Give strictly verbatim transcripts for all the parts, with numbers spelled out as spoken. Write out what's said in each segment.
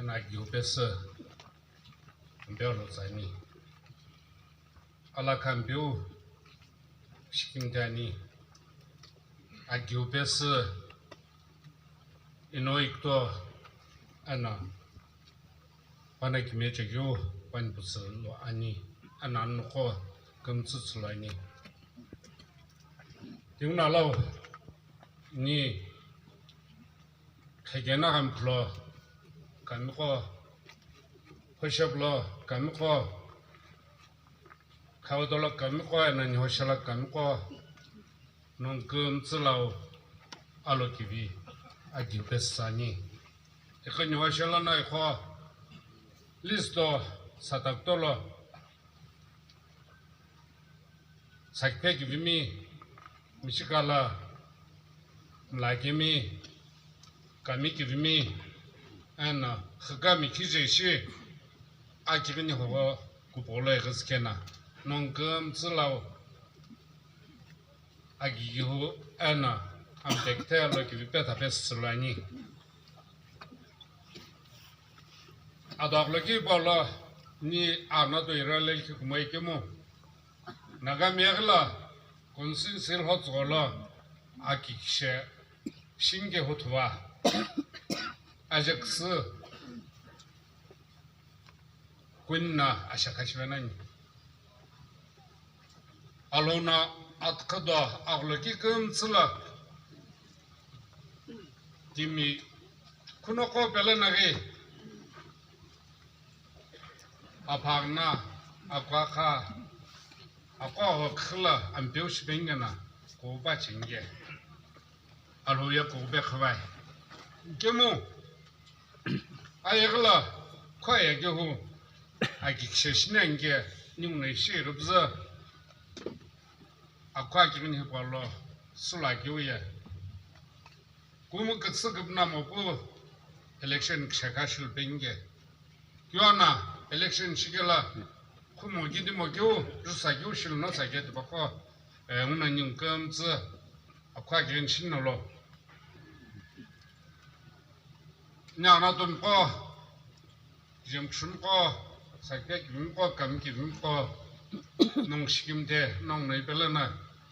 Eno agiu pesü Ampeu lo tsü ani. Alakha Ampeu shikimthe ani. Agiu pesü ino ikuto eno panakime chekeu panipüsü lo ani. Eno anoqo kümtsü tsü lo ani. Tinguna lau ni Khekena kami khulo kamiqo, Phoshepulo kamiqo, Khaudolo kamiqo, eno Nihoshala kamiqo, nongu kümtsü lau alokivi agiu pesü ani. Iqo Nihoshala no iqo list lo satakutolo Sakiphe kivimi, Michikala, Mlakemi, Kami kivimi, eno Khikami khije ishi, akighini hogo kupolo ighizikena, nongu kümtsü lau agigihu eno Ampekithe alokivi petha pesü lo ani. Ado agholoki hipau lo ni Arnatu Iralel khi kumoi kemu Nagami aghilo constituency lhotsügholo aki kishe shinike huthuva ajeküsü kuni no ashekha shivenani. Alhou no atükhüdo agholoki kümtsü lo timi khunoqo pelo no ghi aphaghi no akukha akugho küxü lo Ampeu shipeni keno kughuphe cheni ke Alhou ye kughuphe khivai. Kemu Ayeghilo khuaye kehu aki kishe shini anike ninguno ishi ighi püzü akhu akighini hipau lo sülo akeu ye. Kumu kütsü küpüna mopu election kishekha shilu penike. Kiona election shikelo khumo kidimo keu jusa keu shilu no sa ke tipaqo, eh, nguno ningu kümtsü akhu akighini shini no lo. Ni Arnatomiqo, Jemkhushuniqo, Sakiphe kivimiqo, Kami kivimiqo, nongu shikimthe, nongu no ipelo no,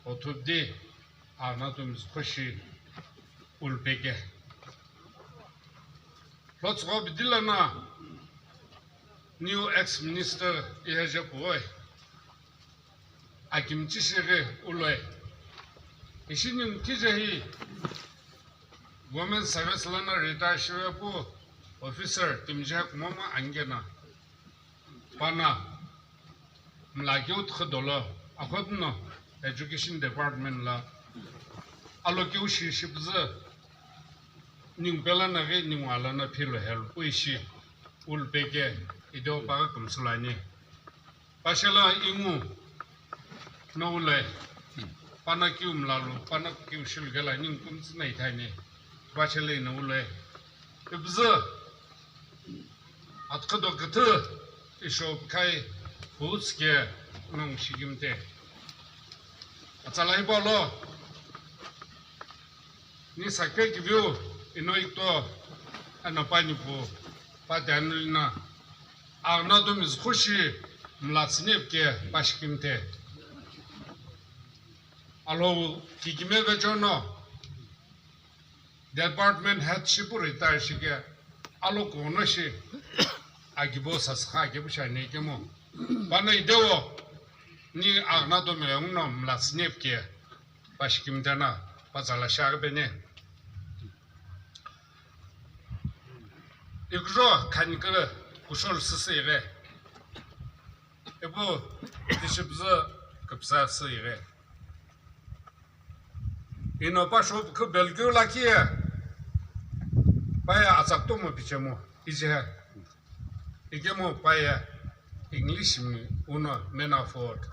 othubdi, Arnatomi zukhoshi ulupeke. Lhotsügho bidi lono, new ex-minister Iheje Kughoi. Akimichi shighi uloi. Ishi ningu kije hi government service lono retire shivepu officer timijehe kumomu anikeno pano mlakeu tükhü dolo akhotuno education department lo alokeu shi shipüzü ningu pelo no ghi ningu alono philo help ishi ulupeke ideo paghi kümsü lo ani. Pashelo ingu no uloi, pano kiu mlalu, pano kiu shilu kelo ningu kümtsü no ithani, pashelo ino uloi. Ipüzü atükhüdo küthü isho pikhai putsü ke nongu shikimthe. Atsala hipau lo ni Sakiphe kiviu ino ikuto eno panipu pa tanu lino Arnatomi zukhoshi mla tsüni pike pa shikimthe. Alhou kikimiye vecheono department head shipu retire shike alokuno shi akibo sasükha akibo shi ani kemu. Pano ideo ni Arnatomi ghenguno mla tsüni pike pa shikimthe no pa tsala shiaghi peni. Ikujo khanikulu kusholu süsü ighi. Ipu tishipüzü küpüsa sü ighi. Ino pa shou pükhu belkeu lakhi ye, pa ye atsa kutomo pichemo ijihe. Ikemu pa ye English mi uno Manafort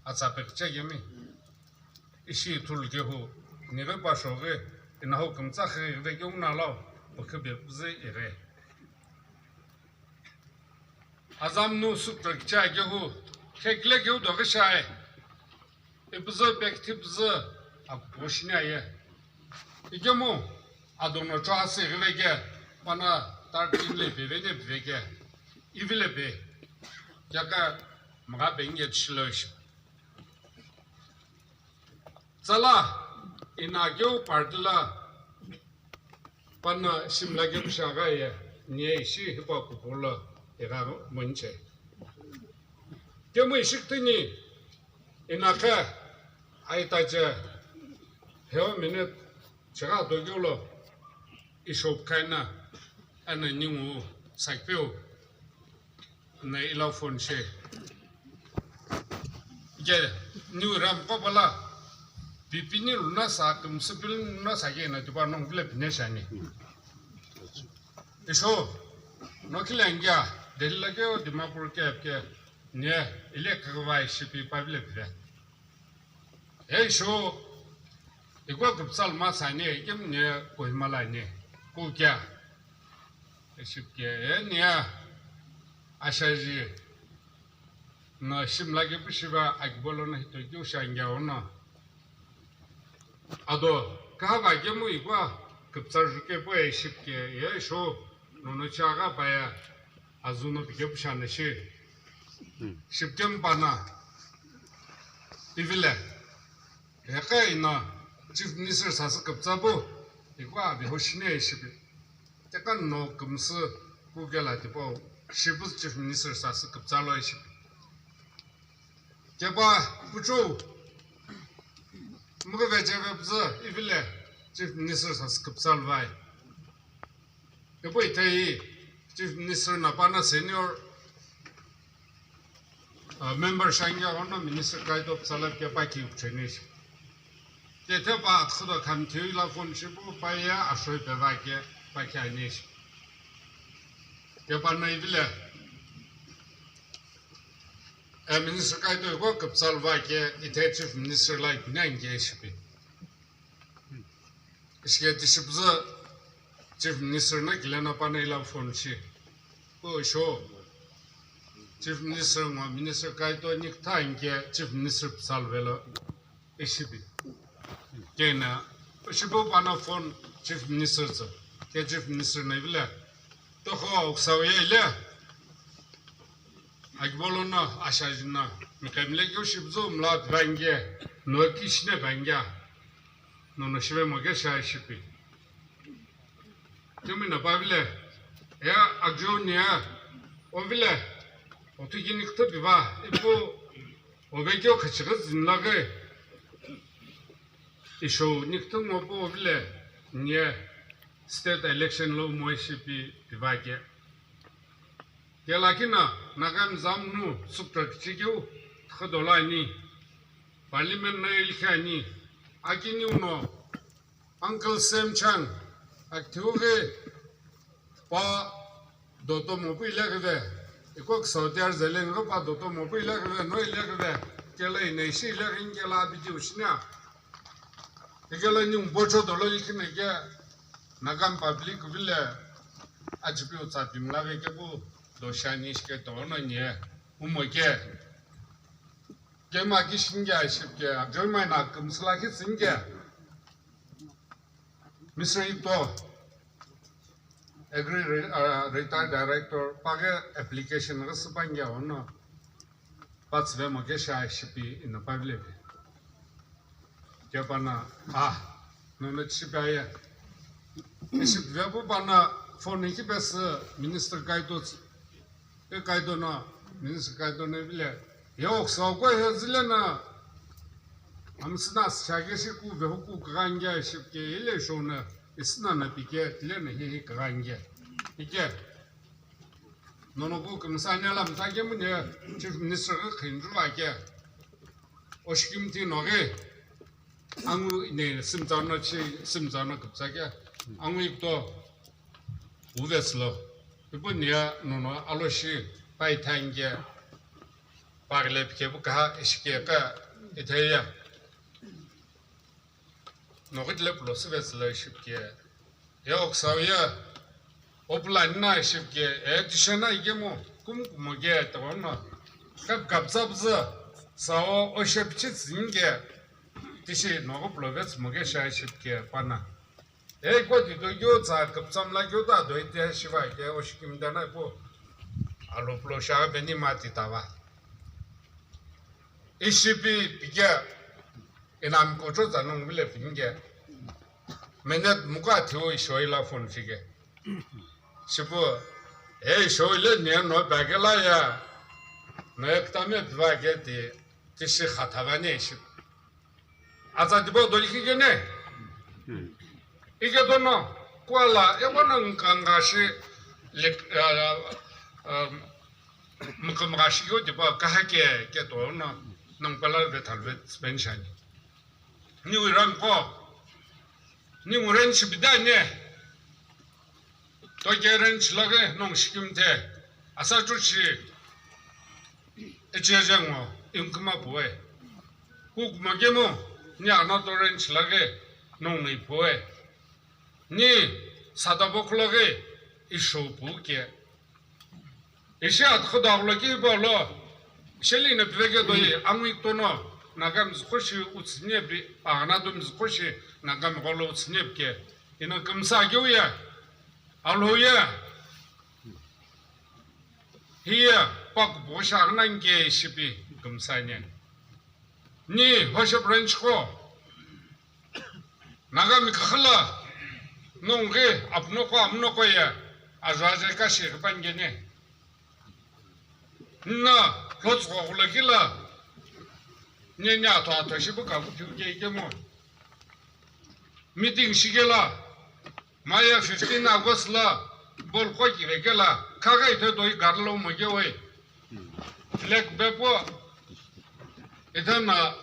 atsa pekhiche kemi. Ishi ithulu kehu nighi pa shoghi inahu kümtsa khe ighi vekeu nalo pükhu bepüzü ighi. Azamnu sukto kicha kehu khekile kehu doghi shai. Ipüzü pekthi püzü akupu shini aye. Ikemu adono cho asü ighi veke pana Thirteen lo piveni piveke, ivilo pe, keka mgha pe nge tshilo ishi. Tsala, ina keu party lo, pano shimla keu pusha gha ye, nye ishi hipau kupulo, igha monche. Kemu ishi kutini, ina khe, aitache, heo minute, chigha do keu lo, ishop kaina, ana ningu sakpeu, na ila phone she. Ike, niu ram ko bala, pipini luna sa, kümsü pili luna sa ke na tuba nong pile pine shani. Isho, no kile ngia, Delhi lo keu Dimapur ke ke, ne, ile kagwai shipi pa pile pile. Ei sho, iko küpütsa lo ma sani, ikemu ne Kohima lo ani, ku kea? Ishi ke, e nia, ashaji, no shimla ke pushiva, akibo lono hito keu shangia ono. Ado, kahava kemu iko küpütsa juke po ishi ke, e sho, nono chaga paya, azuno pike pushana shi. Shipikemu pana, ivile, eka ina Chief Minister sasü küpütsa pu, iko abi ho shine shipi. Teka no kümsü kukela tipo, shipu Chief Minister sasü küpütsa lo shipi. Keba puchu, mugave cheve püzü, ivile Chief Minister sasü küpütsa lo vai. Ipu ithai Chief Minister na pana senior, uh, member shangia ono Minister Kaito püsala ke pa ki ucheni shi. Ke the pa athudo khamthiu ila phone shipu pa ya ashoi pe va ke pa ke ani shi. Ke pa na ivile, eh, Minister Kaito ko küpütsa lo va ke ithai Chief Minister lo ipi na nge shipi. Ishi ke tishi püzü Chief Minister na kile na pana ila phone shi. Ko sho. Chief Minister ngo Minister Kaito ni kutha nge Chief Minister pütsa lo velo ishipi. Kena, shipu pana phone Chief Minister tsü. Ke Chief Minister na ivile. Tokho uksawe ile. Akibolo no ashaji no. Mikemle keu shipuzu mla vange. No kishne vange. Nono shive moke sha shipi. Kemu ina pa vile, ya agjo nia, o vile, o tu kini kutu piva, ipu, o vekyo kachika zinlage, isho ni kutu ngo po o vile, nia, state election lo mo shipi piva ke. Kelakina Naga Mzamnu Sutra kichikeu thikhido lo ani, Parliament no ilikhi ani, akini uno Uncle Sam Chang, akithiu ghi pa doto mopu ilekhive, iko Saudi Arabia lenghi pa doto mopu ilekhive, no ilekhive, kela inaishi ilekhin kela abidi ushina, ikela ni umbocho dolo ilikhi neke, Naga public vile, achipi utsa pimla ve kepu, Doshani shike tono nye, umoke. Kema kishinge ashipke, Germany na kümsüla ki singe. Mister Ito, Agri re-, uh, Retired Director, page application ga sipange ono. Patsve mo kesha shipi ino pavile. Kepana, ah, nono chipi aye. Shipi vepu pana phone ki besi Minister Kaito tsi-, e Kaito no, Minister Kaito no vile. Ye oksa ko he zile na, amsina shage shi ku vehu ku kagangya shipke ile shona, isina na pike, tile na hi hi kagangya. Ike. Nono ku kümsü ani ala mtsa kemu ne Chief Minister ghi khinju va ke. O scheme ti no ghi. Angu ne simtsa no chi, simtsa no küpsa ke. Angu ipto. Uveslo. Ipu nia nono alo shi pai thange. Pagle pike bu kaha ishike ka ithaya. Noqi tile pulo sivetsülo ishipke. Ye oksa ye. Opulani na ishipke. E tishena ikemu. Kum kumoge tono. Kap kapzapzü. Sao oshepichi tsinge. Tishi noqi pulo vetsü moge sha ishipke pana. Ei koti to kyo tsa kapsam la kyo ta do ite shiva ke o shikim dana po. Alo plo sha beni mati tava. Ishipi pike inam kocho tsa nung vile pinge. Menet muka thiu ishoi la phone fige. Shipu, ei shoi le ne no bagela ya. No ek tame piva ke ti, ti shi khatava ne shi. Atsa tibo do likhi ke ne. Ike to no, kuala, e wana nka nga shi, le, ah, ah, mka mga shi yo tibo kaha ke, ke to no, nang pala ve tal ve spen shani. Ni wi ran ko, ni mu ran shi bida ne. To ke ran shi lage, nong shikim te. Asa chu shi, e che je ngo, in kuma puwe. Kuk ma ke mo, ni ana to ran shi lage, nong ni puwe. Ni sada boklo ge isho pu ke. Ishi atkho daglo ki bolo. Sheli na piveke doi angui tono. Nagami zkhoshi utsnebi, agna dum zkhoshi, nagami golo utsnebi ke. Ina kamsa ke uye. Alo ye. Hiya, pak bosha agna nge shipi kamsa ne. Ni hoshe branch ko. Nagami kakhala nonghi apnoko amnoko ye ajo aje kashi kipangene. Nna lhotsüghokula kila nyenya atho atho shipu kaku phiuke ikemo. Meeting shikela maya fifteen August la bol qo kivekela khaga ithe doi garlo moke woi. Flag bepu. Ithana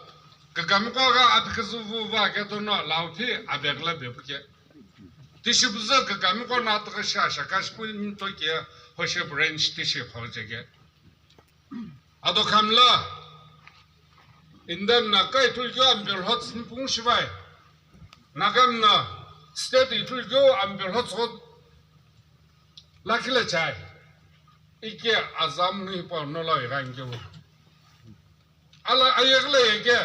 kakamiqo gha apikhizu vu va ketuno lauthi abegla bepu ke. Tishipuzu kakamiqo na tüka sha shaka shipuni to ke hoshe branch tishi khoje ke. Ado khamla indam na kai tulkyo ambel hot simpung shivai. Nagam na state itulkyo ambel hot hot lakila chai. Ike azam ngi pa no la iran ke. Ala ayegla yeke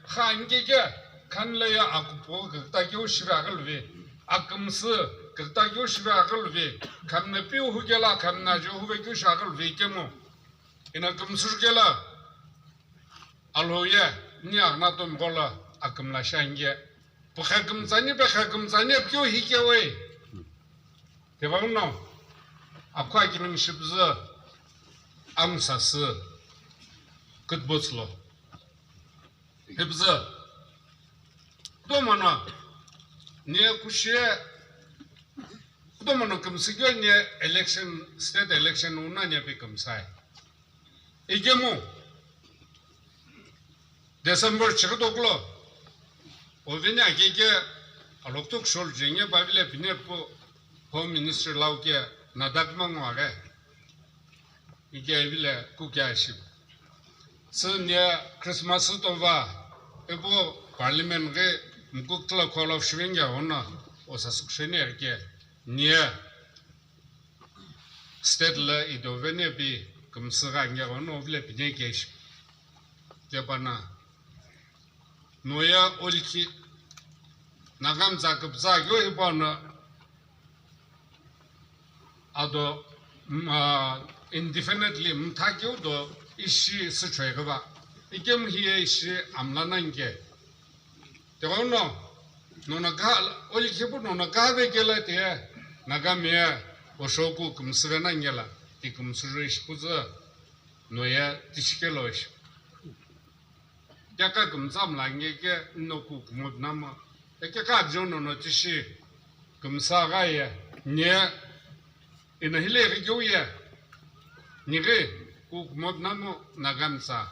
khan ke ke khan la ya akupo kakta ke shira galve. Akamsu kakta ke shira galve. Khamna piu hu ke la khamna jo hu ve ke shira galve ke mo. Ina kamsu ke la. Alo ye ni agna to mgola akamla shange. Pukha kümtsani, pekha kümtsani, pyo hike we. Tebang no, akwa kining shibzu, amsasü, kutbutslo. Hibzu, domana, ne kushe, domana kümsü gyo ne election, state election una ne pe kümsai. Ikemu, December chighi doklo, oveni akeke aloktuk shol jenge bavile pine pu Home Minister lau ke nadak mangu age. Ike evile kukya ship. Sü ne Christmas tova, ebu Parliament ghe mkuk tla call off shivenge ona osa sukshene ke. Ne state la idovene pi kümsü gha nge ono vile pine kesh. Kepana. Noya olki. Nagam za küpza yo hipana. Ado, mm, ah, indefinitely mtha keu do ishi süchoi gaba. Ikem hiye ishi amla nangke. Tikono, nona ka, oli khipu nona ka ve kela te, Nagami ye, oshoku kumsüve na ngela, ti kumsüve shikuza, noya tishikelo ishi. Kya ka kumsa mla nge ke, no ku kumo nama, e kya ka jo no no tishi, kumsa ga ye, nye, Ina hile ghi keu ye, nighi, ku kumo namu Nagami sa,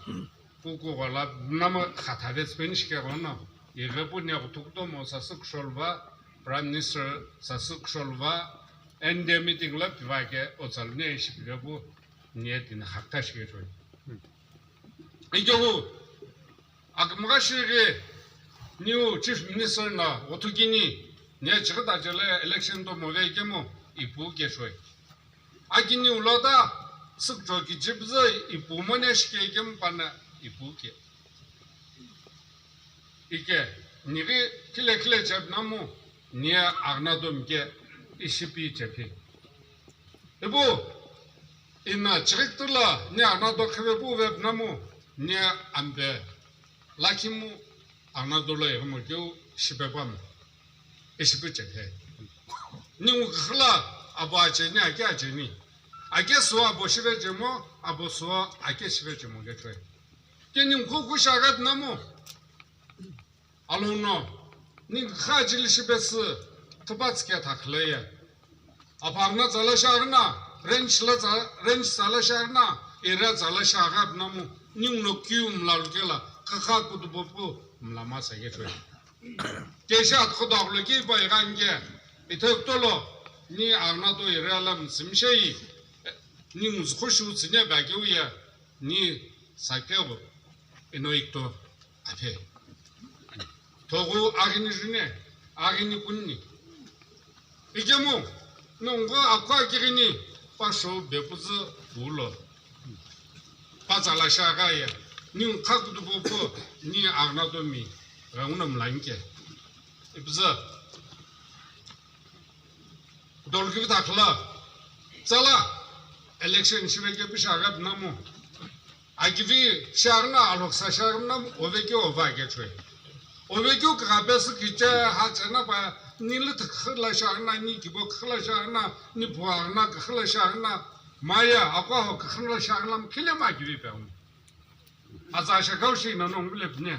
ku ku ghola namu khathave Spanish ke ghono, ighi pu ne ghutuk to mo sasü kushol va, Prime Minister sasü kushol va, N D A meeting la piva ke otsalu ne ishi pive pu, ne tini hakta shi ke choi. Ikyo hu, Akümgha shighi new chief minister na othukini ne chighi ta chele election to move kemu ipu keshoi. Akini ulo ta sükcho kichipzü ipu mone shike kemu pana ipu ke. Ike, nighi khile khile chep namu ni aghüna do mike ishi pi chephi. Ipu, ina chighi kutula ni aghüna do kheve pu ve pinamu, ni ampe lakhimu aghüna do lo ighimo keu shipe pamu. Ishi pi chephi. Ningu kükhala apu acheni, ake acheni. Ake suwa apu shive chemo, apu suwa ake shive chemo kechoi. Ke ningu kukhu shaghat namu. Alono, ningu kha chili shipesi, thupatsi ke thakhale ye. Apu aghüna tsala shagna, range la tsa-, range tsala shagna, area tsala shaghat namu, ningu no kiu mla lukela, kakha kutupopu mla masa kechoi. Kesha atkho daglo ki pa igange, ithe tolo, ni aghüna do area la msimshei, ningu zukhu shu tsine ba keu ye, ni sakeu, ino ikto, aphe. Thogu aghini june, aghini kunni. Ikemu, nongu akwa kighini, pasho bepuzü pulo. Patsala shagha ye, ningu kha kutupopu, ni aghüna do mi, ghangu no mla nike. Ipuzü. Dolkivi takhala. Tsala. Election shiveke pi shagha namu. Akivi shagna aloksa shagna namu. Ovekeu ova kechoi. Ovekeu kagha pesi kiche ha chena pa ni lü khala shagna, ni kibo khala shagna, ni puagna khala shagna. Maya akwa ho khala shagna mu khile ma kivi pe. Aza shakau shi na nong bile pine.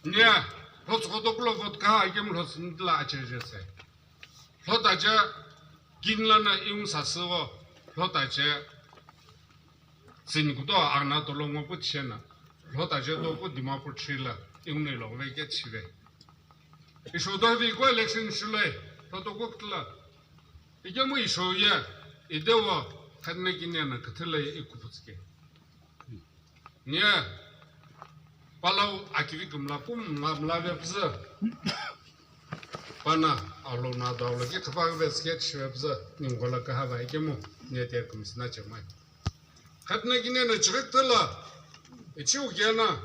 Nia, lho tsoko to kulo vodka ha ikem lho sindla ache je se. Lho ta je ginla na iung sa se wo, lho ta je sin kuto arna to lo ngo pu che na. Lho ta je to pu Dimapur chila, iung nei lo ve ke chive. Isho do vi ko election shulai, lho to ko kla. Ikemu isho ye, idewo, khatna kine na kathila ye ikuputsike. Nye, palau akivi kumla pum mla mla ve pzü. Pana alo na dau lo ki khapa ve sketch ve pzü, ningola kahava ikemu, nye te kumsna chemai. Khatna kine na chirek tala, ichiu kena,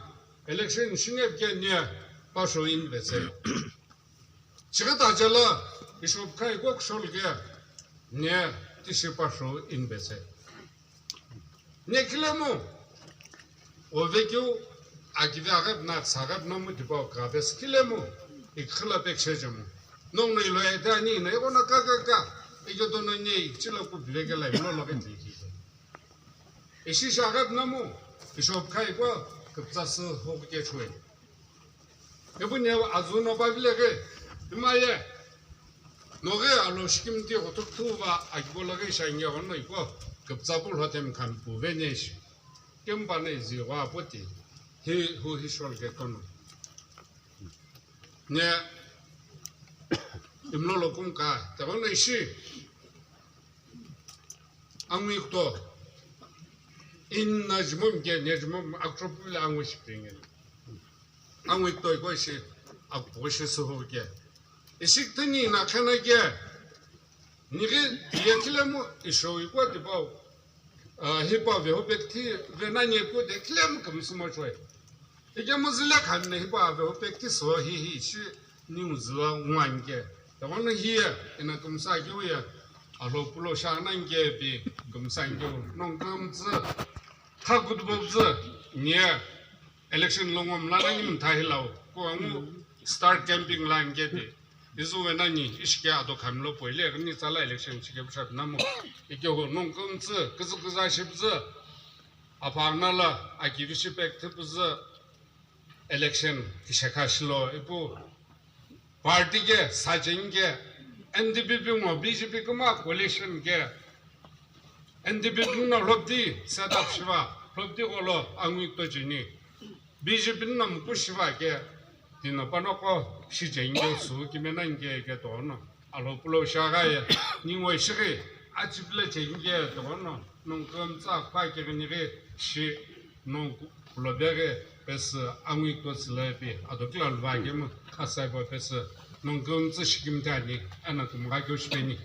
election shine ke nye, pasho in vetse. Chighi ta jala, ishopkhai kok shol ke, ne tishi pasho in bese. Ne khilemu, ovekeu, akivi aghep na, tsaghep na mu dipa ka bes khilemu, ikhila pek shejemu. Nong no ilo ete ani, na iko na ka ka ka, iko dono ne, ichila ku biveke la, ilo lo ke tiki. Ishi shaghep na mu, ishopkhai ko, kuptsa su ho ke chwe. Ipu ne azu no pa vile ghi, ima ye, no ghi alo shikim ti ghutuk thu va akibo lo ghi shange ghono ipo, kuptsa pu lhotem khan pu ve ne shi. Kempa ne zi gho apo ti, hi hu hi shol ghe kono. Ne, imlo lo kum ka, te ghono ishi. Angui kto. In na jimom ke, ne jimom aktropule angui shipenge. Angui kto iko shi, akpo shi suho ke. Ishik tini na khana ke. Nigi ye kile mo isho iko tipau. Ah, hipa ve ho pekti, ve na nye ko de kile mo kam sumo choi. Ike muzile khan ne hipa ave ho pekti so hi hi shi ni muzua ngwan ke. Tawana hi ya, ina kumsa ke uya, alo pulo shana ke pi, kumsa ke u, nong kumtsu, kha kutubokzu, nye, election longo mlana ni mthahi lau, ko angu start camping la ke pi. Izu wena ni, ishike ato khamlo poile, ni tsala election chike pushat namo. Ike ho, nong kumtsu, kuzu kuza shibzu, Apha nala akivishi pek thipüzü election kishekha shilo ipu party ke, sajin ke, N D P P ngo B J P kuma coalition ke, N D P P no lhopdi set up shiva, lhopdi kolo angui to chini, B J P no muku shiva ke, tino panoko shi cheni ke su kimena ke ke tono. Alo pulo shagaya, ningwe shighi, achipile chenge, tono, nong kumtsa kpa kegini ghi, shi, nong pulo bege, pes angui ko tsile pi, adokla lva gemu, asai bo pes, nong kumtsa shikim tani, ana kumga kyo shipeni.